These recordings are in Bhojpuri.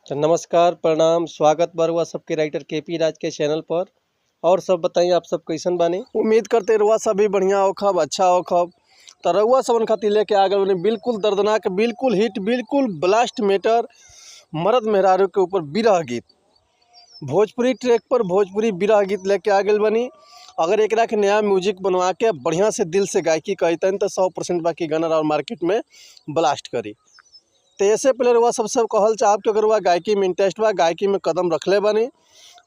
तो नमस्कार, प्रणाम, स्वागत बा रउआ सबके राइटर केपी राज के चैनल पर। और सब बताई, आप सब कैसन बानी? उम्मीद करते रउआ सब भी बढ़िया होखब, अच्छा होखब। तो रउआ सबन खातिर लेके आ गइल बानी बिल्कुल दर्दनाक, बिल्कुल हिट, बिल्कुल ब्लास्ट मैटर, मर्द मेहरारू के ऊपर बिरह गीत। भोजपुरी ट्रैक पर भोजपुरी बिरह गीत लेके आ गइल बानी। अगर एकरा के नया म्यूजिक बनवा के बढ़िया से दिल से गायकी कहितन तो 100% बाकी गाना और मार्केट में ब्लास्ट करी। तो ऐसे पहले रउआ सबसे कहल चाहब कि अगर रउआ गायकी में इंटरेस्ट बा, गायकी में कदम रखले बानी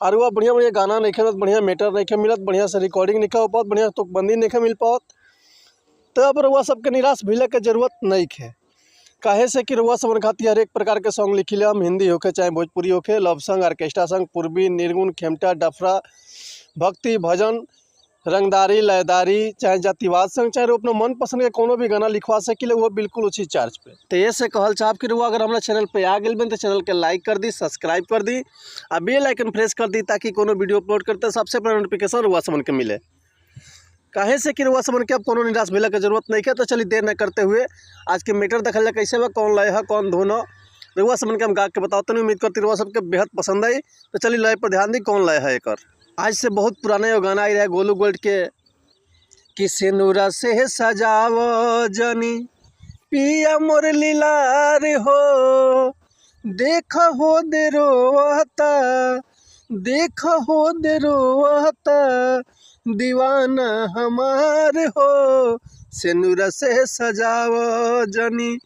और रउआ बढ़िया बढ़िया गाना नइखे मिलत, बढ़िया मैटर नइखे मिलत, बढ़िया से रिकॉर्डिंग नइखे हो पावत, बढ़िया तुकबंदी नइखे मिल पावत, तो अब रउआ सबके निराश भइले के जरूरत नइखे। काहे से कि रउआ सबन खातिर हर एक प्रकार के सॉन्ग लिखिले हम, हिंदी होखे चाहे भोजपुरी होखे, लव सॉन्ग, ऑर्केस्ट्रा सॉन्ग, पूर्वी, निर्गुण, खेमटा, डफरा, भक्ति, भजन, रंगदारी, लयदारी, चाहे जातिवाद संग, चाहे अपना मन पसंद के कोनो भी गाना लिखवा सकिले, वो बिल्कुल उचित चार्ज पे। तो ये से कहल चाहब कि रउआ अगर हमारा चैनल पे आ गइल बानी तो चैनल के लाइक कर दी, सब्सक्राइब कर दी आ बेल आइकन प्रेस कर दी, ताकि कोनो वीडियो अपलोड करते सबसे पहले नोटिफिकेशन रउआ सबन के मिले। काहे से कि रउआ सबन के अब कोनो निराश भइला के जरूरत नहीं है। तो चलिए, देर न करते हुए आज के मैटर देखल जाए, कैसे बा, कौन लय है, कौन धुन है, रउआ सबन के हम गा के बताओ। तनी उम्मीद करती रउआ सबके बेहद पसंद आई। तो चलिए, लय पर ध्यान दी, कौन लय है एकर। आज से बहुत पुराना एगो गाना आई रहे गोलू गोल्ड के कि सिनुरा से सजावो जनी पिया मोर लीलार हो, देख हो दे रोवता, देख हो दे रोवता दीवाना हमार हो, सिनुरा से सजावो जनी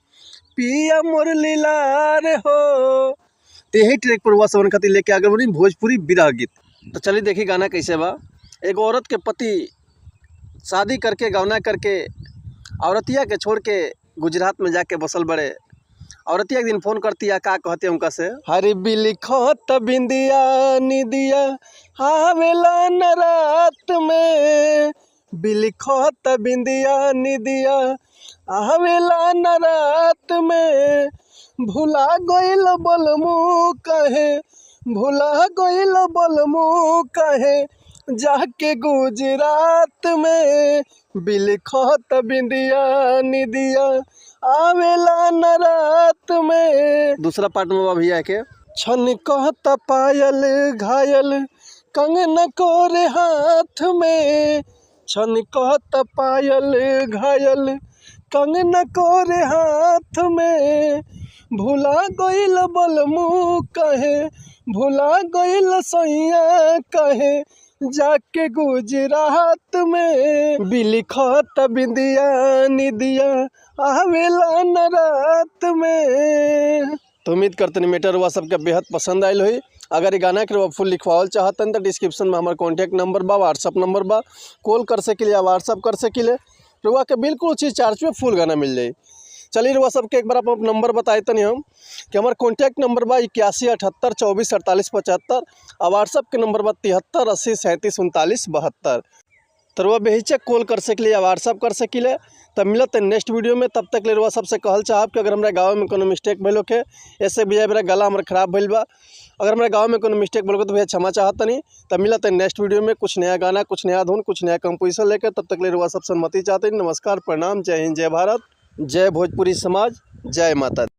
पिया मोर लीलार हो। तो यही ट्रैक पर हुआ सबन खातिर लेके आगे बनी भोजपुरी विरह गीत। तो चलिए देखी गाना कैसे बा। एगो औरत के पति शादी करके, गौना करके, औरतिया के छोड़ के गुजरात में जाके बसल बड़े। औरतिया एक दिन फोन करती है, का कहते उनका से, हरे बिलिखत बिंदिया निदिया आवेला न रात में, बिलिखत बिंदिया निदिया आवेला न रात में, भुला गइल बलमू कहे, भुला गइल बलमू कहे जाके गुजरात में, बिलखत बिंदिया निदिया आवेला न रात में। दूसरा पार्ट में बा भैया के छन कहत पायल घायल कंगन कोरे हाथ में, छन कहत पायल घायल कंगन कोरे हाथ में, भुला गइल बलमू कहे, भुला गइल सैया कहे जाके गुजरात में, बिलिखत बिंदिया निदिया आवेला न रात में। तो उम्मीद करते मैटर हुआ सबके बेहद पसंद आयल हुई। अगर ये गाना के फुल लिखवावल चाहतन तो डिस्क्रिप्शन में हमारे कॉन्टैक्ट नंबर बा, व्हाट्सअप नंबर बा, कॉल कर सकिले या व्हाट्सअप कर सकिले। रुआ के बिल्कुल उचित चार्ज में फुल गाना मिल जाई। चलिए, रुआ सबके एक बार आप नंबर बताए तनी हम कि हमारे कॉन्टैक्ट नंबर बा 8178244875 और व्हाट्सअप के नंबर बा 7380373972। तो रुआ बेहिचक कॉल कर सकिले या व्हाट्सअप कर सकिले। तब मिलत है नेक्स्ट वीडियो में, तब तक ले रुआ सबसे कहल चाहब कि अगर हमारा गाँव में कोनो मिस्टेक भइल होखे, ऐसे भैया मेरा गला हमारा खराब भइल बा, अगर हमारे गाँव में कोनो मिस्टेक भइल हो तो भैया क्षमा चाहतनी। तब मिलत है नेक्स्ट वीडियो में कुछ नया गाना, कुछ नया धुन, कुछ नया कंपोजिशन लेकर। तब तक ले रुआ सबसे अनुमति चाहते हैं। नमस्कार, प्रणाम, जय हिंद, जय भारत, जय भोजपुरी समाज, जय माता दी।